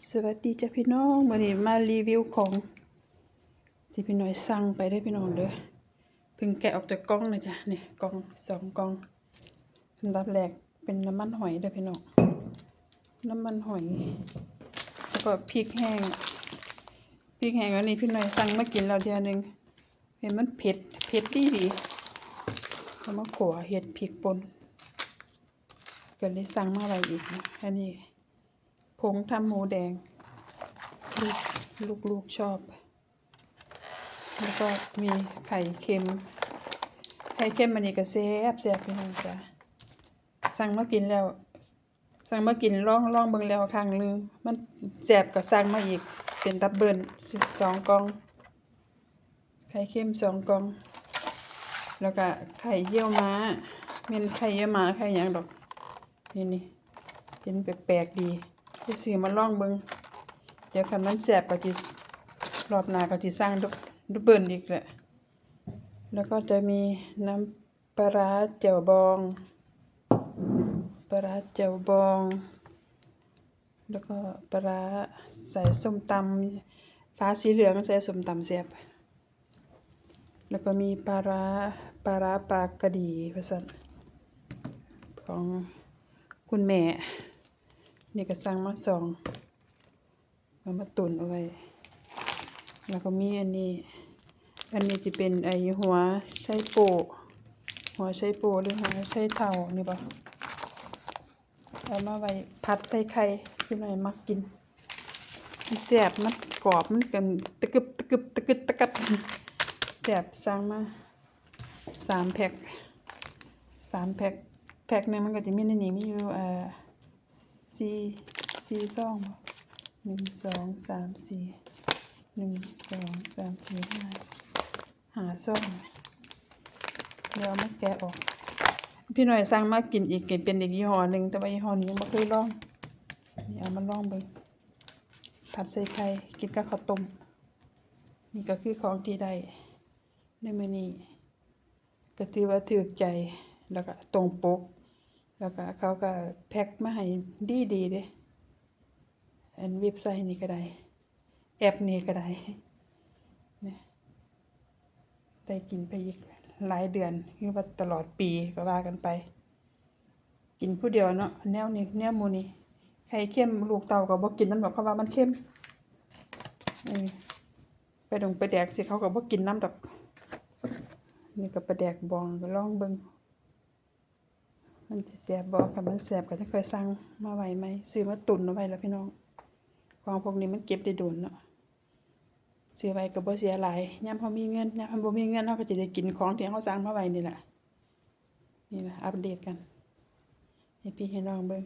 ສະຫວັດດີຈ້າພີ່ນ້ອງ, ມື້ນີ້ມາຣີວິວຂອງທີ່ພີ່ນ້ອຍສັ່ງໄປເດີພີ່ນ້ອງເດີ. ເພິ່ງແກະອອກຈາກກ່ອງນະຈ້າ, ນີ້ກ່ອງ ສອງກ່ອງ. ອັນດັບແລກເປັນນ້ຳມັນຫອຍເດີພີ່ນ້ອງ, ນ້ຳມັນຫອຍ ແລ້ວກໍພິກແຫ້ງ. ພິກແຫ້ງອັນນີ້ພີ່ນ້ອຍສັ່ງມາກິນແລ້ວເທື່ອໜຶ່ງ, ເຫັນມັນເຜັດ ເຜັດດີໆ, ເອົາມາຂົ້ວເຮັດພິກປົ່ນ ກໍເລີຍສັ່ງມາໄວ້ອີກ. ອັນນີ້ ຜົງທຳໝູແດງ ລູກ ລູກໆຊອບ, ແລ້ວກໍມີໄຂ່ເຄັມ. ໄຂ່ເຄັມອັນນີ້ກໍແຊບໆ ພີ່ນ້ອງຈ້າ. ສັ່ງມາກິນແລ້ວ ສັ່ງມາກິນ ລອງ ລອງເບິ່ງແລ້ວຄັ້ງໜຶ່ງ, ມັນແຊບກໍສັ່ງມາອີກເປັນດັບເບິນ ສອງກ່ອງ. ໄຂ່ເຄັມສອງກ່ອງ ແລ້ວກະໄຂ່ເຢ້ຽວມ້າ, ແມ່ນໄຂ່ເຢ້ຽວມ້າໄຂ່ຫຍັງດອກ ນີ້ໆ ເຫັນແປກໆດີ, ໄປຊື້ມາລອງເບິ່ງ. ດຽວຄັນມັນແຊບກໍຊິ ລອບໜ້າກໍຊິສັ່ງດັບເບິນອີກແຫຼະ. ແລ້ວກໍຈະມີນ້ຳປາຮ້າແຈ່ວບອງ ປາຮ້າແຈ່ວບອງ ແລ້ວກໍປາຮ້າໃສ່ສົ້ມຕຳ, ຝາສີເຫຼືອງໃສ່ສົ້ມຕຳແຊບ. ແລ້ວກໍມີປາຮ້າ ປາຮ້າປາກະດີວ່າຊັ້ນ ຂອງຄຸນແມ່, ນີ້ກໍສັ່ງມາສອງ ເອົາມາຕຸນເອົາໄວ້. ແລ້ວກໍມີອັນນີ້ ອັນນີ້ຈະເປັນໄອ້ຫົວໄຊໂປ້ ຫົວໄຊໂປ້ ຫຼື ຫົວໄຊເທົ້ານີ້ບໍ? ເອົາມາໄວ້ຜັດໃສ່ໄຂ່ ຄືໜ້ອຍມັກກິນ. ມັນແຊບ ມັນກອບ ມັນກັນຕະກຶບຕະກຶບຕະກຶດຕະກັດ ແຊບ. ສັ່ງມາສາມແພັກ ສາມແພັກ ແພັກໜຶ່ງມັນກໍຈະມີໃນນີ້ ມີຢູ່ ເອີ ສີ່ ສີ່ຊອງ ໜຶ່ງ ສອງ ສາມ ສີ່ ໜຶ່ງ ສອງ ສາມ ສີ່ ຫ້າ ຫ້າຊອງ. ດຽວເອົາມາແກະອອກ. ພີ່ນ້ອຍສັ່ງມາກິນອີກ ເປັນອີກຍີ່ຫໍ້ໜຶ່ງ ແຕ່ວ່າຍີ່ຫໍ້ນີ້ຍັງບໍ່ເຄີຍລອງ. ນີ້ເອົາມາລອງເບິ່ງ ຜັດໃສ່ໄຂ່ ກິນກັບເຂົ້າຕົ້ມ. ນີ້ກໍຄືຂອງທີ່ໄດ້ໃນມື້ນີ້ ກໍຖືວ່າຖືກໃຈ ແລ້ວກໍຕົງປົກ ແລ້ວກໍເຂົາກໍແພັກມາໃຫ້ດີໆເດ້. ອັນເວັບໄຊນີ້ກໍໄດ້ ແອັບນີ້ກໍໄດ້ນະ ໄດ້ກິນໄປອີກຫຼາຍເດືອນ ຫຼືວ່າຕະຫຼອດປີກໍວ່າກັນໄປ. ກິນຜູ້ດຽວເນາະ ແນວນີ້ ແນວໝູ່ນີ້ ໄຂ່ເຄັມ ລູກເຕົ້າກໍບໍ່ກິນນຳດອກ ເຂົາວ່າມັນເຄັມ. ເອີ ປາດົງປາແດກຊິ ເຂົາກໍບໍ່ກິນນຳດອກ. ນີ້ກໍປາແດກບອງ ກໍລອງເບິ່ງ ມັນຊິແຊບບໍ່? ຄັນມັນແຊບກໍຈະຄ່ອຍສັ່ງມາໄວ້ໃໝ່. ຊື້ມາຕຸນເອົາໄວ້ລະພີ່ນ້ອງ, ຂອງພວກນີ້ມັນເກັບໄດ້ດົນເນາະ, ຊື້ໄວ້ກໍບໍ່ເສຍຫຼາຍ. ຍາມເຮົາມີເງິນ, ຍາມເຮົາບໍ່ມີເງິນ ເຮົາກໍຈະໄດ້ກິນຂອງທີ່ເຮົາສັ່ງມາໄວ້ນີ້ລະ. ນີ້ລະ ອັບເດດກັນໃຫ້ພີ່ໃຫ້ນ້ອງເບິ່ງ.